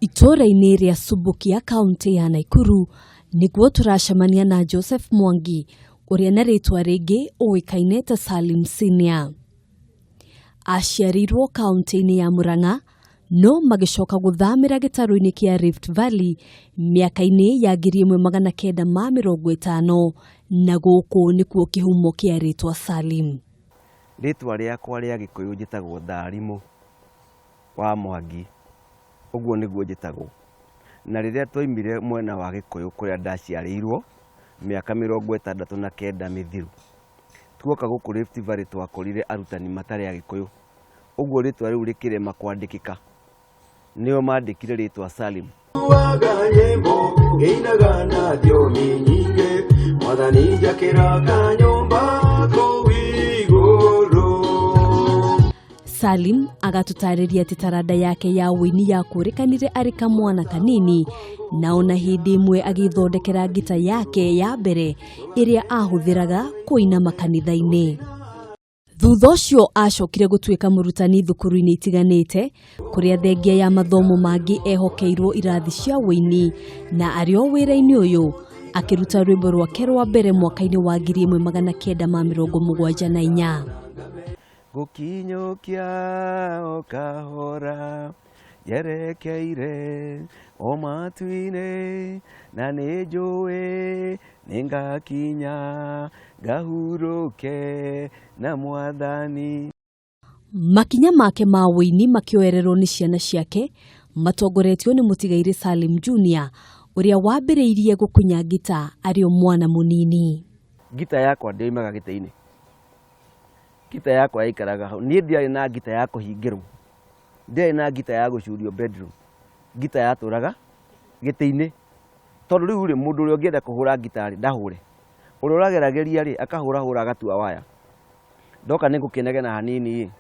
Itũũra-inĩ rĩa Subukia, kaũntĩ ya Nakuru, nĩguo tũracemania na Joseph Mwangi, ũrĩa na rĩtwa rĩngĩ ũĩkaine ta Salim Senior. Aciarĩirwo kaũntĩ-inĩ ya Murang'a, no magĩcoka gũthamĩra gĩtarũ-inĩ kĩa Rift Valley mĩaka-inĩ ya 1950, na gũkũ nĩkuo kĩhumo kĩa rĩtwa Salim. Rĩtwa rĩakwa rĩa Gĩkũyũ njĩtagwo Tharimũ wa Mwangi, ũguo nĩguo njĩtagwo. Na rĩrĩa twaimire mwena wa Gĩkũyũ kũrĩa ndaciarĩirwo mĩaka 69 mĩthiru, tuoka gũkũ Rift Valley twakorire arutani matarĩ Agĩkũyũ, ũguo rĩtwa rĩu rĩkĩrema kwandĩkĩka. Nĩo mandĩkire rĩtwa Salim. Waga nyĩmbo ĩinaga na thiomi nyingĩ, Mwathani, njakĩra kanyũmba kũu igũrũ. Salim agatũtarĩria atĩ taranda yake ya ũini yakũrĩkanire arĩ kamwana kanini, na ona hĩndĩ ĩmwe agĩthondekera ngita yake ya mbere ĩrĩa ahũthĩraga kũina makanitha-inĩ. Thutha ũcio acokire gũtuĩka mũrutani thukuru-inĩ itiganĩte, kũrĩa thengia ya mathomo mangĩ ehokeirwo irathi cia ũini, na arĩ o wĩra-inĩ ũyũ akĩruta rwĩmbo rwake rwa mbere mwaka-inĩ wa 1974. Gũkinyũkia o kahora njerekeire o matu-inĩ, na nĩ njũĩ nĩ ngakinya ngahurũke na Mwathani. Makinya make ma ũini makĩoererwo nĩ ciana ciake matongoretio nĩ mũtigairĩ Salim Junior, ũrĩa wambĩrĩirie gũkunya ngita arĩ o mwana mũnini. Ngita yakwa ndĩoimaga gĩtĩ-inĩ, ngita yakwa yaikaraga hau. Niĩ ndiarĩ na ngita ya kũhingĩrwo, ndiarĩ na ngita ya gũcurio bedroom, ngita yatũraga gĩtĩ-inĩ, tondũ rĩu rĩ, mũndũ ũrĩa ũngĩenda kũhũra ngita rĩ, ndahũre, ũrĩa ũragerageria rĩ, akahũrahũra agatua waya. Ndoka nĩ ngũkĩnegena hanini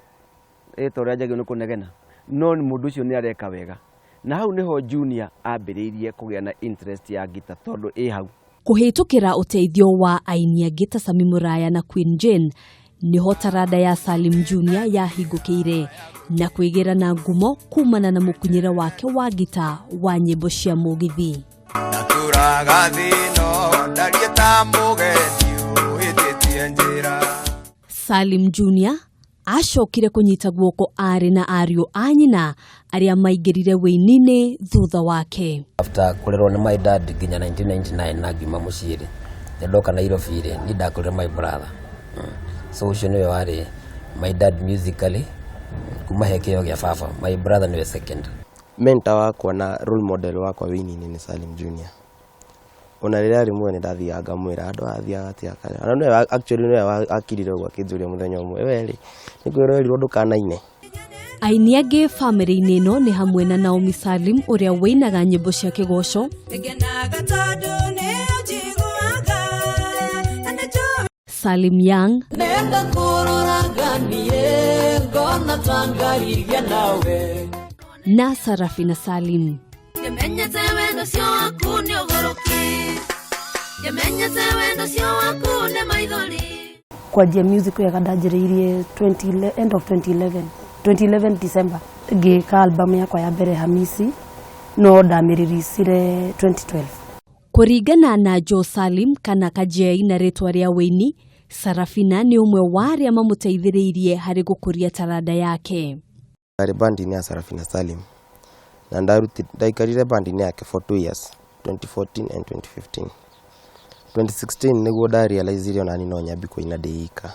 ĩ, ta ũrĩa njagĩrĩirwo nĩ kũnegena, no mũndũ ũcio nĩ areka wega. Na hau nĩho Junior ambĩrĩirie kũgĩa na interest ya ngita, tondũ ĩ hau. Kũhĩtũkĩra ũteithio wa aini angĩ ta Sami Muraya na Queen Jane, nĩho taranda ya Salim Junior yahingũkĩire na kwĩgĩra na ngumo kumana na mũkunyĩre wake wa ngita wa nyĩmbo cia mũgithi. Natũraga thĩno ndariĩ ta mũgendi ũhĩtĩtie njĩra. Salim Junior acokire kũnyita guoko aarĩ na ariũ a nyina arĩa maingĩrire wĩini-inĩ thutha wake. After kũrerwo nĩ my dad nginya 1999 na ngiuma mũciĩ rĩ, nĩ ndoka Nairobi rĩ, niĩ ndakũrire my brother. So ũcio nĩwe warĩ my dad musically, kuma he kĩo gĩa baba, my brother nĩwe second. Mentor wakwa na role model wakwa wĩini-inĩ nĩ Salim Junior. Ona rĩrĩa arĩ muoyo nĩ ndathiaga ngamwĩra andũ athiaga atĩa kana ona nĩwe, actually nĩwe akirire ũguo akĩnjũria mũthenya ũmwe, "We rĩ, nĩ kwĩrwo werirwo ndũkanaine?" Aini angĩ bamĩrĩ-inĩ ĩno nĩ hamwe na Naomi Salim, ũrĩa wĩinaga nyĩmbo cia kĩgoco, Ngenaga tondũ nĩ ũnjiguaga na nĩ njũĩ Salim Young, Nenda kũroraga niĩ ngona ta ngarigia nawe na Sarafina Salim. Nĩmenyete wendo ũcio waku nĩ ũgũrũki, nĩmenyete wendo ũcio waku nĩ maithori. Kwanjia music wega ndanjĩrĩirie 20, end of 2011, 2011 December, ngĩka album yakwa ya mbere Hamisi, no ndamĩrĩricire 2012. Kũringana na Joe Salim kana Kajei na rĩtwa rĩa wĩini, Sarafina nĩ ũmwe wa arĩa mamũteithĩrĩirie harĩ gũkũria taranda yake. Ndarĩ bandi-inĩ ya Sarafina Salim na ndaikarire bandi-inĩ yake for 2 years, 2014 and 2015. 2016 nĩguo ndarealizire onani no nyambi kũina ndĩ ika.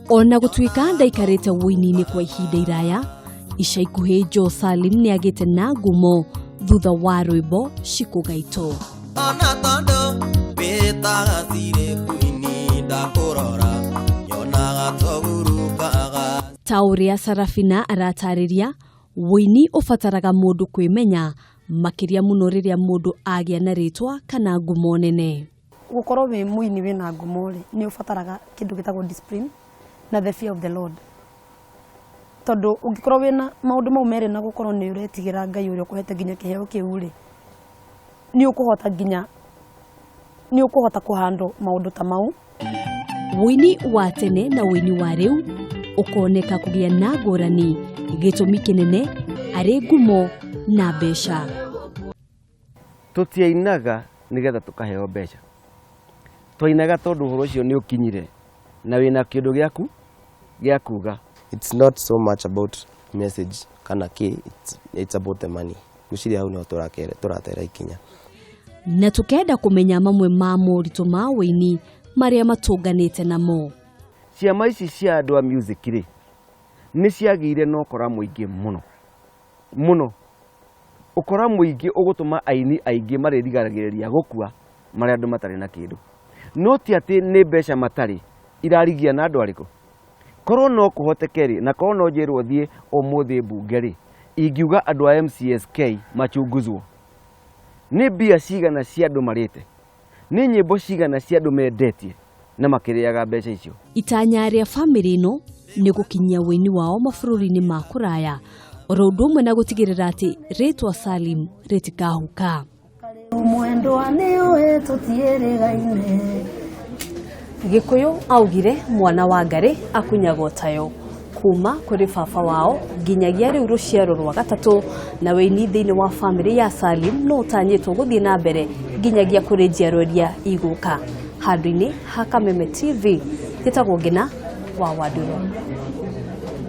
Ona gũtuĩka ndaikarĩte wũini-inĩ kwa ihinda iraya, ica ikuhĩ Joe Salim nĩ agĩte na ngumo thutha wa rwĩmbo Shikũgaitũ. Ona tondũ wĩtaga cirĩ kuini, ndakũrora nyonaga tũgurukaga. Ta ũrĩa Sarafina aratarĩria, wũini ũbataraga mũndũ kwĩmenya makĩria mũno rĩrĩa mũndũ agĩa na rĩtwa kana ngumo nene. Gũkorwo wĩ mũini wĩna ngumo rĩ, nĩ ũbataraga kĩndũ gĩtagwo discipline na the fear of the Lord, tondũ ũngĩkorwo wĩna maũndũ mau merĩ na gũkorwo nĩ ũretigĩra Ngai ũrĩa ũkũhete nginya kĩheo kĩu rĩ, nĩ ũkũhota nginya nĩ ũkũhota kũhandwo maũndũ ta mau. Wũini wa tene na wũini wa rĩu ũkoneka kũgĩa na ngũrani, gĩtũmi kĩnene arĩ ngumo na mbeca. Tũtiainaga nĩgetha tũkaheo mbeca, twainaga tondũ ũhoro ũcio nĩ ũkinyire na wĩna kĩndũ gĩaku gĩa kuga. It's not so much about message kana kĩ, it's about the money. Ngwĩciria hau nĩho tũratera ikinya. Na tũkenda kũmenya mamwe ma moritũ ma wĩini marĩa matũnganĩte namo. Ciama ici cia andũ a music rĩ, nĩ ciagĩire na ũkora mũingĩ mũno mũno, ũkora mũingĩ ũgũtũma aini aingĩ marĩrigagĩrĩria gũkua marĩa andũ matarĩ na kĩndũ. No ti atĩ nĩ mbeca matarĩ, irarigia na andũ arĩkũ? Korwo no kũhoteke rĩ, na korwo no njĩrwo thiĩ ũmũthĩ mbunge rĩ, ingiuga andũ a MCSK machunguzwo. Nĩ mbia cigana cia andũ marĩte, nĩ nyĩmbo cigana cia andũ mendetie na makĩrĩaga mbeca icio. Itanya rĩa bamĩrĩ ĩno nĩ gũkinyia wĩini wao mabũrũri-inĩ ma kũraya, oro ũndũ ũmwe na gũtigĩrĩra atĩ rĩtwa Salim rĩtikahuka. Mwendwa nĩ ũĩ tũtiĩrĩgaine. Gĩkũyũ augire mwana wa ngarĩ akunyagwo tayo kuma kũrĩ baba wao nginyagia rĩu rũciaro rwa gatatũ, na wĩini thĩinĩ wa bamĩrĩ ya Salim no ũtanyĩtwo gũthiĩ na mbere nginyagia kũrĩ njiarwa iria igũka. Handũ-inĩ ha Kameme TV, njĩtagwo Ngina wa Wandũrũ.